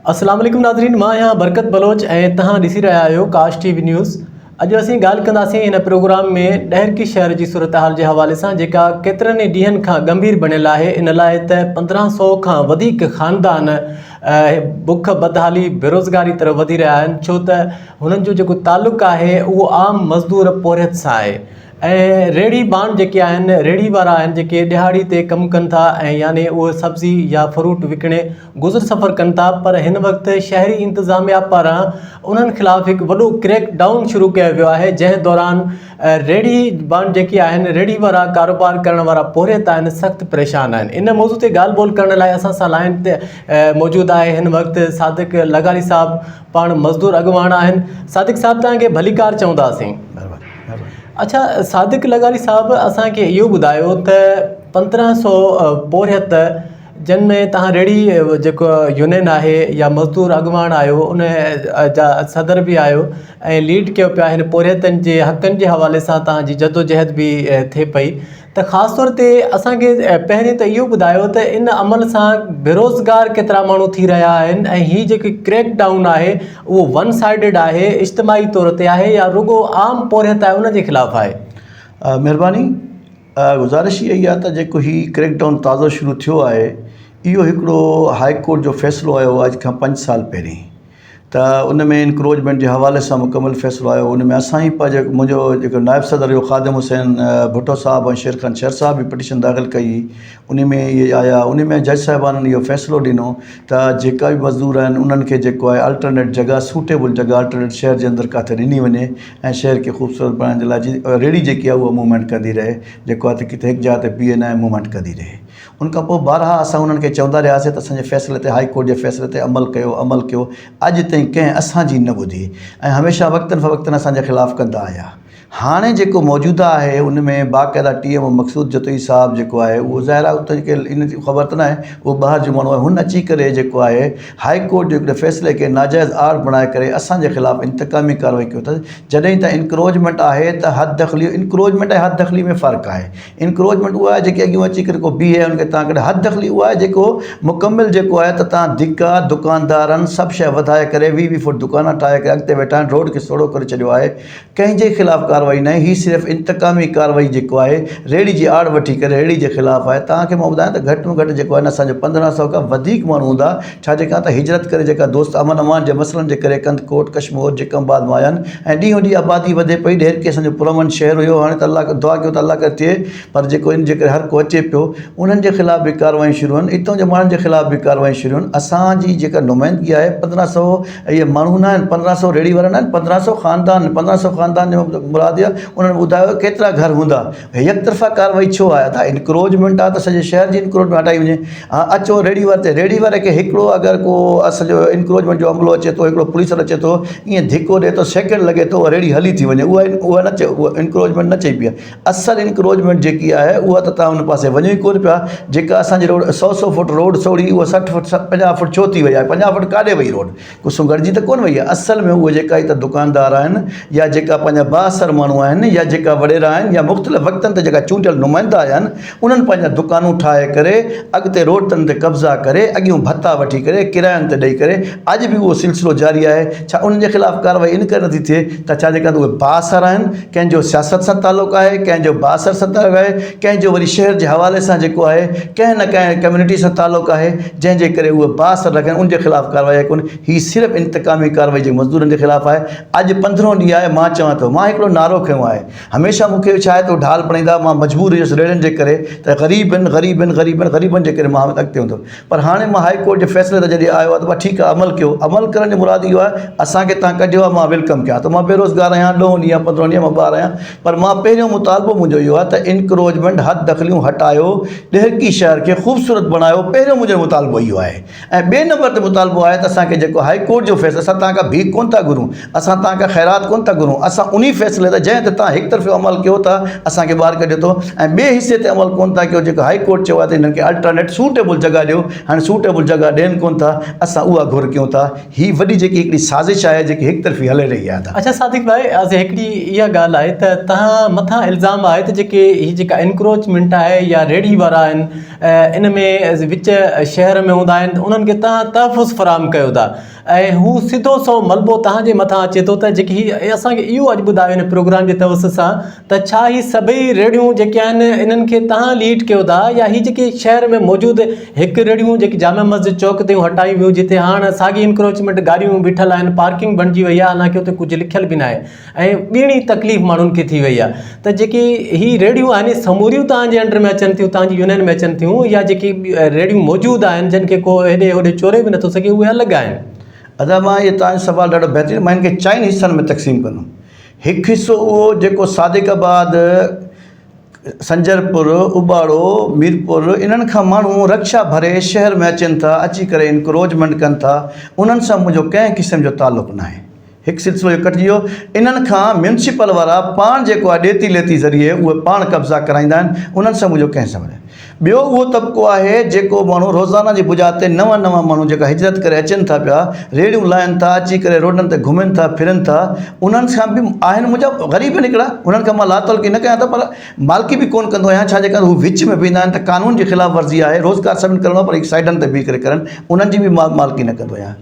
اسلام عليڪم ناظرين مان آهيان برڪت بلوچ ۽ توهان ڏسي رهيا آهيو ڪاش ٽي وي نيوز اڄ اسين ڳالهه ڪنداسين هن پروگرام ۾ ڏهرڪي شهر جي صورتحال جي حوالي سان جيڪا ڪيترن ئي ڏينهن کان ڳنڀير بڻيل آهي ان لاء ته 1500 کان وڌيڪ خاندان بک بدحالي بيروزگاري طرف وڌي رهيا آهن ڇو ته هنن جو جيڪو تعلق آهي اهو عام مزدور پورهيت سان آهي ۽ ريڙهي بان جيڪي آهن ريڙهي وارا آهن جيڪي ڏهاڙي تي ڪم ڪن ٿا ۽ يعني اهي سبزي يا فروٽ وڪڻي گذر سفر ڪن ٿا پر هن وقت شهري انتظاميا پاران انهن خلاف هڪ وڏو ڪريڪ ڊائون شروع ڪيو ويو آهي جنهن دوران ريڙهي بان جيڪي آهن ريڙهي وارا ڪاروبار ڪرڻ وارا پورهيت آهن سخت پريشان آهن ان موضوع تي ڳالهه ٻولهه ڪرڻ لاء اسان سان لائن تي موجود آهي هن وقت صادق لغاري صاحب پاڻ مزدور اڳواڻ آهن صادق صاحب توهان کي ڀليڪار چونداسين. اڇا صادق لغاري صاحب اسان کي اهو ٻڌايو ته 1500 پورهيت جن ۾ تهان ريڙهي جيڪو يونين آهي يا مزدور اڳواڻ آهيو ان جا صدر به آهيو ۽ ليڊ ڪيو پيا هن پورهيتن جي حقن جي حوالي سان تهان جي جدوجهد به ٿئي پئي ته خاص طور تي اسان کي پهرين ته اهو ٻڌايو ته ان عمل سان بيروزگار ڪيترا ماڻهو ٿي رهيا آهن ۽ هي جيڪي ڪريڪ ڊائون آهي اهو ون سائيڊڊ آهي اجتماعي طور تي آهي يا رڳو عام پورهيت آهي ان جي خلاف آهي. مهرباني گذارش اها ئي آهي ته جيڪو هي ڪريڪ ڊائون تازو شروع ٿيو آهي اهو هڪڙو هاء ڪورٽ جو فيصلو آيو آهي اڄ کان پنج سال پهرين ته ان ۾ انڪروچمينٽ جي حوالي سان مڪمل فيصلو آيو ان ۾ اسان ئي پنهنجي منهنجو جيڪو نائب صدر هيو خادم حسين ڀٽو صاحب ۽ شير خان شر صاحب به پٽيشن داخل ڪئي هئي ان ۾ اهي آيا ان ۾ جج صاحبانن اهو فيصلو ڏنو ته جيڪا به مزدور آهن انهن کي جيڪو آهي الٽرنيٽ جڳهه سوٽيبل جڳهه الٽرنيٽ شهر جي اندر ڪاٿي ڏني وڃي ۽ شهر کي خوبصورت بڻائڻ جي لاء ريڙهي جيڪي آهي اها موومينٽ ڪندي رهي جيڪو آهي ته ڪٿي هڪ جاء تي بيهي نه ۽ موومينٽ ڪندي رهي ان کان پوء بارها اسان انهن کي چوندا رهياسين ته اسان جي فيصلي تي هائي ڪورٽ جي فيصلي تي عمل ڪيو عمل ڪيو اڄ تائين ڪنهن اسان جي نه ٻڌي ۽ هميشه وقتن فوقتن اسان جي خلاف ڪندا آيا هاڻي جيڪو موجوده آهي ان ۾ باقاعده ٽي ايم او مقصود جتوئي صاحب جيڪو آهي اهو ظاهر آهي اتي جيڪي ان جي خبر ته ناهي اهو ٻاهر جو ماڻهو آهي هن اچي ڪري جيڪو آهي هائي ڪورٽ جي هڪڙي فيصلي کي ناجائز آڙ بڻائي ڪري اسان جي خلاف انتقامي ڪارروائي ڪيو اٿس جڏهن ته انڪروچمينٽ آهي ته حد دخلي انڪروچمينٽ ۽ حد دخلي ۾ فرق آهي انڪروچمينٽ اها آهي جيڪي اڳيون اچي ڪري ڪو بيهي ان کي تان ڪڏهن حد دخلي اها آهي جيڪو مڪمل جيڪو آهي ته تان ڌڪا دڪاندارن سڀ شيء وڌائي ڪري ويهه ويهه فوٽ دڪانا ٺاهي ڪري اڳتي ويٺا آهن روڊ کي سوڙهو ڪري ڇڏيو آهي ڪنهن جي خلاف ڪارروائي ناهي هي صرف انتقامي ڪارروائي جيڪو آهي ريڙهي جي آڙ وٺي ڪري ريڙهي جي خلاف آهي تان کي مان ٻڌايان ته گهٽ ۾ گهٽ جيڪو آهي نه اسان جو 15 سو کان وڌيڪ ماڻهو هوندا ڇا جي ڪان ته هجرت ڪري جيڪا دوست امن امان جي مسئلن جي ڪري ڪنڌڪوٽ، ڪشمور، جيڪب آباد مان آيا آهن ۽ ڏينهون ڏينهن آبادي وڌي پئي ڏهرڪي اسان جو پرامن شهر هيو هاڻي ته الله کي دعا ڪيو ته الله ڪري ٿئي پر جيڪو ان جي ڪري هر ڪو اچي پيو انهن جي خلاف به ڪارروايون شروع آهن اتان جي ماڻهن جي خلاف به ڪارروايون شروع آهن اسان جي جيڪا نمائندگي آهي 15 سو اهي ماڻهو نه آهن 15 سو ريڙهي وارا نه آهن 15 سو خاندان 15 سو خاندان جو مراد اها انهن ٻڌايو ڪيترا گهر هوندا يڪ طرفا ڪارروائي ڇو آهي ادا انڪروچمينٽ آهي ته سڄي شهر جي انڪروچمينٽ هٽائي وڃي ها اچو ريڙهي واري تي ريڙهي واري کي هڪڙو اگر ڪو اسان جو انڪروچمينٽ جو عملو اچي ٿو هڪڙو پوليس وارو اچي ٿو ائين ڌڪو ڏي ٿو سيڪنڊ لڳي ٿو اها ريڙهي هلي ٿي وڃي اها اها نه چئي اها انڪروچمينٽ نه چئبي آهي اصل انڪروچمينٽ جيڪي آهي اها ته توهان ان پاسي وڃو ئي ڪونه پيا جيڪا اسان جي روڊ سو سو فوٽ روڊ سوڙهي اها 60 فوٽ 50 فوٽ ڇو ٿي وئي آهي 50 فوٽ ڪاڏي وئي روڊ ڪو سنگهڙجي ته ڪونه وئي آهي. اصل ۾ اهي جيڪا هت دڪاندار آهن يا جيڪا پنهنجا بااثر ماڻهو آهن يا جيڪا وڏيرا آهن يا مختلف وقتن تي جيڪا چونڊيل نمائندا آيا آهن انهن پنهنجا دڪانون ٺاهي ڪري اڳتي روڊن تي قبضا ڪري اڳيون ڀتا وٺي ڪري ڪراين تي ڏئي ڪري اڄ به اهو سلسلو جاري آهي ڇا انهن جي خلاف ڪارروائي ان ڪري نٿي ٿئي ته ڇا جيڪا اهي بااثر آهن ڪنهن جو سياست سان تعلق آهي ڪنهن جو بااثر سان تعلق آهي ڪنهن جو وري شهر جي حوالي سان جيڪو آهي ڪنهن نه ڪنهن ڪميونٽي سان تعلق آهي جنهن جي ڪري اهي بااثر رکن ان جي خلاف ڪارروائي آهي ڪونه هي صرف انتقامي ڪارروائي جي مزدورن جي خلاف آهي اڄ پندرهون ڏينهن آهي مان چوان ٿو مان هڪڙو نعرو کنيو آهي هميشه مون کي ڇا آهي ته ڍال پڻيندا مان مجبور هيس ريڙهن جي ڪري ته غريب آهن غريب آهن غريب آهن غريبن جي ڪري مان اڳتي هوندو پر هاڻي مان هائي ڪورٽ جي فيصلي تي جڏهن آيو آهي ته ٺيڪ آهي عمل ڪيو عمل ڪرڻ جو مراد اهو آهي اسان کي تان ڪڍيو آهي مان welcome ڪيان ٿو مان بيروزگار آهيان ڏهون ڏينهن پندرهون ڏينهن مان ٻاهر آهيان پر مان پهريون مطالبو منهنجو اهو آهي ته انڪروچمينٽ حد دخليون هٽايو، ڏهرڪي شهر کي خوبصورت بڻايو، پهريون منهنجو مطالبو اهو آهي ۽ ٻئي نمبر تي مطالبو آهي ته اسان کي جيڪو هائي ڪورٽ جو فيصلو اسان توهان کان ڀيڪ ڪونه ٿا گهرون، اسان توهان کان خيرات ڪونه ٿا گهرون، اسان انهي فيصلي تي. ته جنهن تي توهان هڪ طرفيو عمل ڪيو ٿا اسان کي ٻاهر ڪڍيو اٿو ۽ ٻئي حصي تي عمل ڪونه ٿا ڪيو جيڪو هائي ڪورٽ چيو آهي ته انهن کي الٽرنيٽ سوٽيبل جڳهه ڏيو هاڻي سوٽيبل جڳهه ڏين ڪونه ٿا اسان اها گهر ڪيون ٿا هي وڏي جيڪي هڪڙي سازش آهي جيڪي هڪ طرفي هلي رهي آهي. اڇا صادق ڀائي هڪڙي اها ڳالهه آهي ته تهان مٿان الزام آهي ته جيڪي هي جيڪا انڪروچمينٽ آهي يا ريڙهي وارا آهن ان ۾ وچ شهر ۾ هوندا آهن انهن کي تهان تحفظ فراهم ڪيو ٿا ۽ هو سڌو سنئون ملبو تهان جي مٿان اچي ٿو ته جيڪي هي اسان کي اهو اڄ ٻڌايو هن پروگرام جي توسط سان ته ڇا هي سڀئي ريڙهيون جيڪي آهن انهن کي تهان ليڊ ڪيو ٿا يا هي جيڪي شهر ۾ موجود هڪ ريڙهيون جيڪي جامع مسجد چوڪ تي هٽايون ويون جتي هاڻ ساڳي انڪروچمينٽ گاڏيون بيٺل آهن پارڪنگ بڻجي وئي آهي حالانڪه اتي ڪجهه لکيل به ناهي ۽ ٻيڻي تڪليف ماڻهن کي ٿي وئي آهي ته جيڪي هي ريڙهيون آهن اهي سموريون توهان جي انڊر ۾ اچن ٿيون توهان جي يونين ۾ اچن ٿيون يا جيڪي ريڙهيون موجود آهن جن کي ڪو هيڏي هوڏي چوري به نٿو سگهي اهي الڳ آهن. ادا مان اهي توهان جو سوال ڏاڍو بهترين مان هن کي چئن حصن ۾ تقسيم ڪندم هڪ حصو اهو جيڪو صادق آباد سنجرپور اٻاڙو ميرپور انهن کان ماڻهو رڪشا ڀري شهر ۾ اچن ٿا اچي ڪري انڪروچمينٽ ڪن ٿا انهن سان منهنجو ڪنهن قسم جو تعلق ناهي هڪ سلسلو اهو ڪٽجي ويو. انهن کان ميونسپل وارا پاڻ جيڪو آهي ڏيتي ليتي ذريعي اهي پاڻ قبضا ڪرائيندا آهن، انهن سان منهنجو ڪنهن سان نه. ٻيو اهو طبقو آهي جيڪو ماڻهو روزانه جي بنياد تي نوان نوان ماڻهو جيڪا هجرت ڪري اچن ٿا پيا، ريڙهيون لاهين ٿا، اچي ڪري روڊن تي گهمن ٿا ڦرن ٿا، انهن سان به آهن منهنجا غريب آهن هڪڙا، انهن کان مان لاتعلقي نه ڪيان ٿو پر مالڪي به ڪونه ڪندو آهيان ڇا جي ڪري هو وچ ۾ بيهندا آهن ته قانون جي خلاف ورزي آهي، روزگار سڀني ڪرڻو آهي پر هڪ سائيڊن تي بيهي ڪري ڪرن، انهن جي به مان مالڪي نه ڪندو آهيان.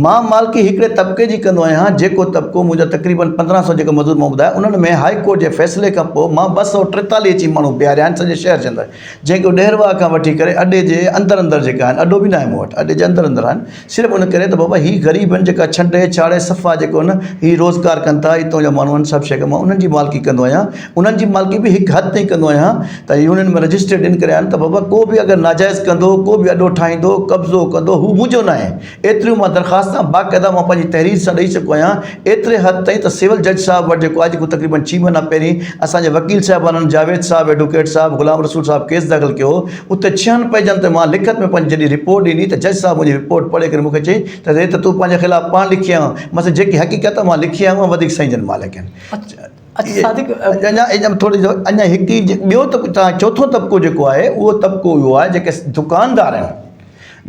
مان مالڪي هڪڙي طبقي جي ڪندو آهيان جيڪو طبقو منهنجا تقريبن 15 سو جيڪا مزور مان ٻڌايا انهن ۾ هائي ڪورٽ جي فيصلي کان پوء مان 243 اچي ماڻهو بيهاريا آهن سڄي شهر جي اندر جنهن کي ڏهرواهه کان وٺي ڪري اڏي جي اندر اندر جيڪا آهن اڏو به ناهي مون وٽ اڏي جي اندر اندر آهن صرف ان ڪري ته بابا هي غريب آهن جيڪا ڇنڊي ڇاڙي صفا جيڪو آهن هي روزگار ڪن ٿا هتان جا ماڻهو آهن سڀ شيء مان انهن جي مالڪي ڪندو آهيان انهن جي مالڪي به هڪ حد تائين ڪندو آهيان ته يونين ۾ رجسٽرڊ ان ڪري آهن ته بابا ڪو به اگر ناجائز ڪندو ڪو به اڏو ٺاهيندو قبضو ڪندو هو منهنجو ناهي ايتريون مان درخواستان باقاعده مان پنهنجي تحرير سان ڏئي چڪو آهيان، ايتري حد تائين ته سول جج صاحب وٽ جيڪو اڄ کان تقريبن ڇهه مهينا پهرين اسان جي وڪيل صاحبانن جاويد صاحب ايڊوڪيٽ صاحب غلام رسول صاحب ڪيس داخل ڪيو هو اتي ڇهن پيجن تي مان لکت ۾ پنهنجي جڏهن رپورٽ ڏني ته جج صاحب منهنجي رپورٽ پڙهي ڪري مون کي چيائين ته هي ته تون پنهنجي خلاف پاڻ لکي آيو آهين مان چيو جيڪي حقيقت مان لکي آيو آهيان وڌيڪ سائين جن مالڪ آهن. اڇا صادق اڃا اڃا ٿوري اڃا هڪ ئي ٻيو ته چوٿون طبقو جيڪو آهي اهو طبقو اهو آهي جيڪي دڪاندار آهن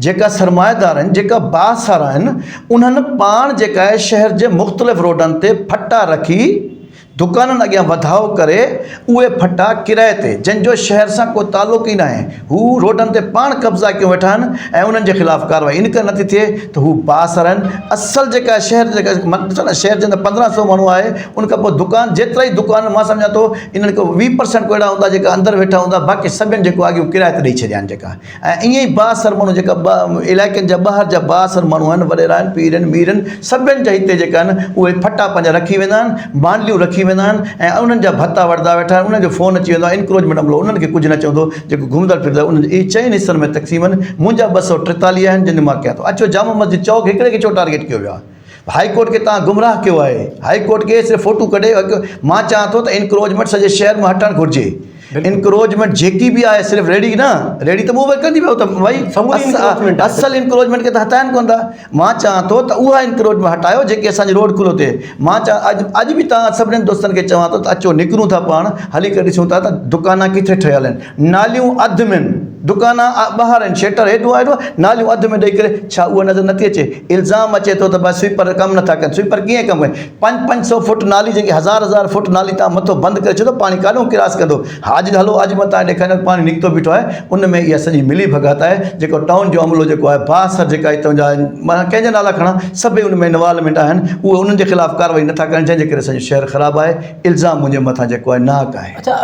جيڪا سرمائيدار آهن، جيڪا بااثر آهن، انهن پاڻ جيڪا آهي شهر جي مختلف روڊن تي ڦٽا رکي دڪانن اڳيان وڌاء ڪري اهي ڦٽا ڪرائي تي جن جو شهر سان ڪو تعلق ئي ناهي هو روڊن تي پاڻ قبضا ڪيون ويٺا آهن ۽ انهن جي خلاف ڪارروائي ان ڪري نٿي ٿئي ته هو بااثر آهن اصل جيڪا شهر جيڪا ڏسو نه شهر جي اندر 15 سو ماڻهو آهي ان کان پوء دڪان جيترا ئي دڪان مان سمجهان ٿو انهن کي 20 پرسنٽ ڪو اهڙا هوندا جيڪا اندر ويٺا هوندا باقي سڀن جيڪو آگيون ڪرائي تي ڏئي ڇڏيا آهن جيڪا ۽ ائين ئي بااثر ماڻهو جيڪا علائقن جا ٻاهر جا بااثر ماڻهو آهن وڏيرا آهن پير آهن مير آهن سڀن جا هتي جيڪا آهن اهي ڦٽا پنهنجا رکي ويندا آهن مانڊليون رکي ويندا آهن ۽ انهن جا ڀتا وٺندا ويٺا آهن انهن جو فون اچي ويندو آهي انڪروچمينٽ عملو انهن کي ڪجهه نه چوندو جيڪو گهمندڙ ڦرندڙ انهن اهي چئن حصن ۾ تقسيم آهن منهنجا 243 آهن جن مان ڪيان ٿو اچو جامع مسجد چوڪ هڪڙي کي ڇو ٽارگيٽ ڪيو ويو آهي هائي ڪورٽ کي توهان گمراهه ڪيو آهي هائي ڪورٽ کي صرف فوٽو ڪڍي مان چاهان ٿو ته انڪروچمينٽ سڄي شهر مان هٽڻ گهرجي انڪروچمينٽ جيڪي به آهي صرف ريڙهي نه ريڙهي ته موو ڪندي ويو ته ڀائي اصل انڪروچمينٽ کي ته هٽائن ڪون ٿا مان چاهان ٿو ته اها انڪروچمينٽ هٽايو جيڪي اسان جي روڊ کلو ٿئي مان چاهان اڄ اڄ به توهان سڀني دوستن کي چوان ٿو ته اچو نڪرون ٿا پاڻ هلي ڪري ڏسون ٿا ته دڪانا ڪٿي ٺهيل آهن ناليون اڌ ۾ دڪانا ٻاهر آهن شيٽر هيٺ آهي ناليون اڌ ۾ ڏئي ڪري ڇا اها نظر نٿي اچي الزام اچي ٿو ته بس سوئيپر ڪم نٿا ڪن سوئيپر ڪيئن ڪم ڪن پنج پنج سو فوٽ نالي جيڪي هزار هزار فوٽ نالي تان مٿو بند ڪري ڇڏيو پاڻي ڪاڏهون ڪراس ڪندو ها اڄ هلو اڄ مان تان ڏيکاريان پاڻي نڪتو بيٺو آهي ان ۾ اها سڄي ملي ڀڳت آهي جيڪو ٽائون جو عملو جيڪو آهي بااثر جيڪا هتان جا آهن مان ڪنهن جا نالا کڻان سڀئي ان ۾ انوالومينٽ آهن اهي انهن جي خلاف ڪارروائي نٿا ڪرن جنهن جي ڪري سڄو شهر خراب آهي الزام منهنجي مٿان جيڪو آهي ناحق آهي. اڇا.